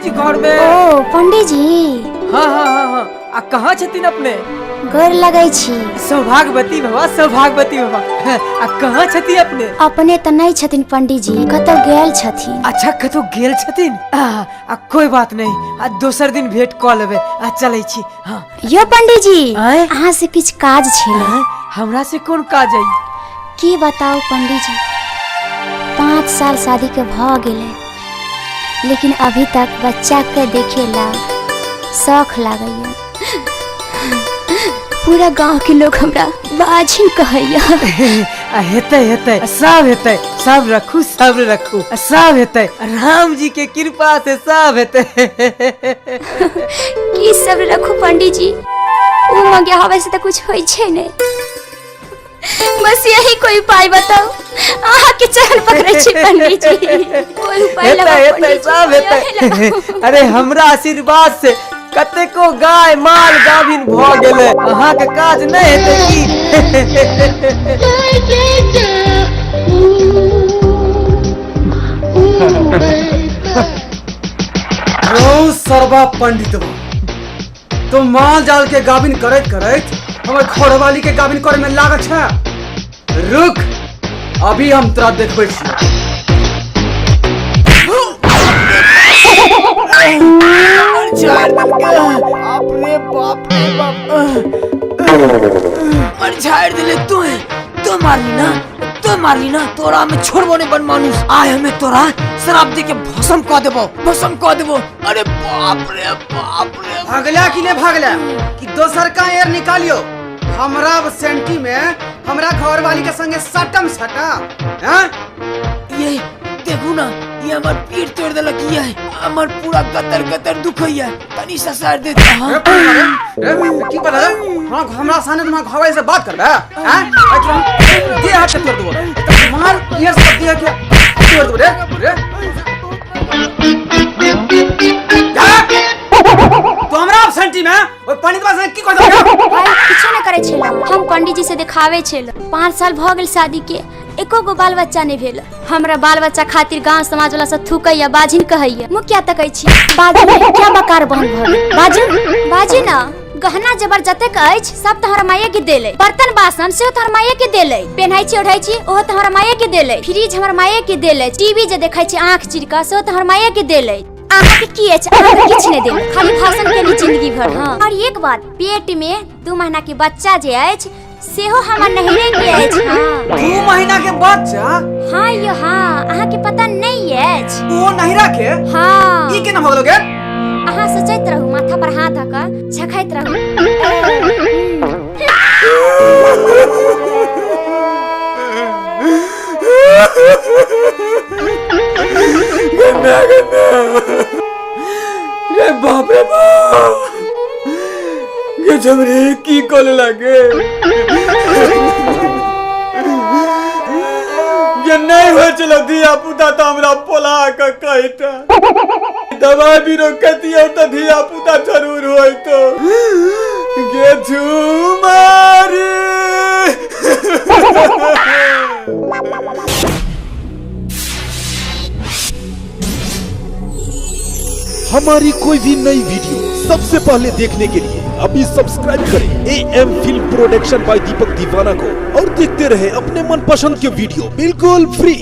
पंडित जी घर में। ओ पंडित जी। हाँ हाँ हाँ हाँ, आ कहाँ छथिन अपने? गोर लगै छी। सौभाग्यवती बाबा, सौभाग्यवती बाबा। आ कहाँ छथिन अपने? अपने तऽ नहीं छथिन पंडित जी, कतौ गेल छथिन। अच्छा कतौ गेल छथिन, आ कोई बात नहीं, आ दोसर दिन भेंट कऽ लेबै, आ चलै छी। हाँ यो पंडित जी, आँय? अहाँ से किछु काज छलै। हमरा से कोन काज है? की बताउ पंडित जी, 5 साल शादी के भ गेलै, लेकिन अभी तक बच्चा के देखेला शौख लागैया। पूरा गांव के लोग हमरा बाझिन कहैया। हेतै हेतै, सब हेतै, सब रखू सब रखू, सब हेतै, राम जी के कृपा से सब हेतै। की सब रखू पंडित जी, उ मंगिया हवे से त कुछ होई छै नै, बस यही कोई उपाय बताओ। अहाँ के चरण पकड़ै छी पंडित जी, कोई उपाय लगाओ पंडित जी, सब हेतै। अरे हमरा आशीर्वाद से कतेको गाय माल गाभिन भ गेलै, अहाँ के काज नहीं हेतै की? रौ सरबा पंडित बा, तो माल जाल के गाभिन करैत करैत हमर घरवाली के गाभिन करे में लागत छै। रुक, अभी हम तोरा देखबै छी। बाप रे बाप रे बाप, मर झाड़ दिले तू, तो मारली ना, तो मारली ना, तोरा में छोड़बो नहीं बन मानुस। आय हमें तोरा शराब दे के भस्म कऽ देबो, भस्म कऽ देबो। अरे बाप रे बाप रे। भागला कि नहीं भागला कि दोसर का एयर निकालियो? हमरा सेंटी में हमरा घरवाली के संगे सटम सटा। हैं ये देखू ना, ये हमर पीठ तोड़ देलक, ये हमर पूरा गतर गतर दुखैया, तनी ससार दे। हां की पता है, हां हमरा सामने तुम्हारा घरवाली से बात करबे? हैं दे हाथ से तोड़ देबो, मार ये सब दे के तोड़ देबो रे रे। तो हमरा सेंटी में ओइ पंडितवा संगे की कर देबो? किछो नै करै छेला, हम पंडित जी से देखावे छेला। 5 साल भ गेल शादी के, एको गो बाल बच्चा नहीं भेल। हमरा बाल बच्चा खातिर गांव समाज वाला सब थूकैया, बाजिन कहैया। मुँह क्या तकै छी? बाजू क्या बकार बहन भऽ गेल? बाजू बाजू ना। गहना जेवर जतेक अछि सब तऽ हमरा माये के देलै, बर्तन बासन सेहो तऽ हमरा माये के देलै, पेन्है छी ओढ़ै छी ओहो तऽ हमरा माये के देलै, फ्रिज हमरा माये के देलै, टीवी जे देखै छी आँख चीर कऽ सेहो तऽ हमरा माये के देलै। अहाँ के की अछि? अहाँ के किछु नहि देल, खाली भाषण केली जिंदगी भर। हाँ, और एक बात, पेट में 2 महीना के बच्चा जे अछि सेहो हमर नहिरे के अछि। हाँ 2 महीना के बच्चा? हाँ यो हाँ, अहाँ के पता नहीं अछि। ओ नहिरा के? हाँ। ई केना भऽ गेल गे? अहाँ सोचैत रहू, माथा पर हाथ धऽ कऽ झखैत रहू। रे बाप रे बाप, गे झमरे की कॉल लागे ये नहीं हो चलो धिया पुता तो हमरा पोला के कहता दवाई भी रोकती तो धिया पुता जरूर होई तो गे झुमारी। हमारी कोई भी नई वीडियो सबसे पहले देखने के लिए अभी सब्सक्राइब करें AM film production by Deepak Deewana को और देखते रहे अपने मनपसंद के वीडियो बिल्कुल फ्री।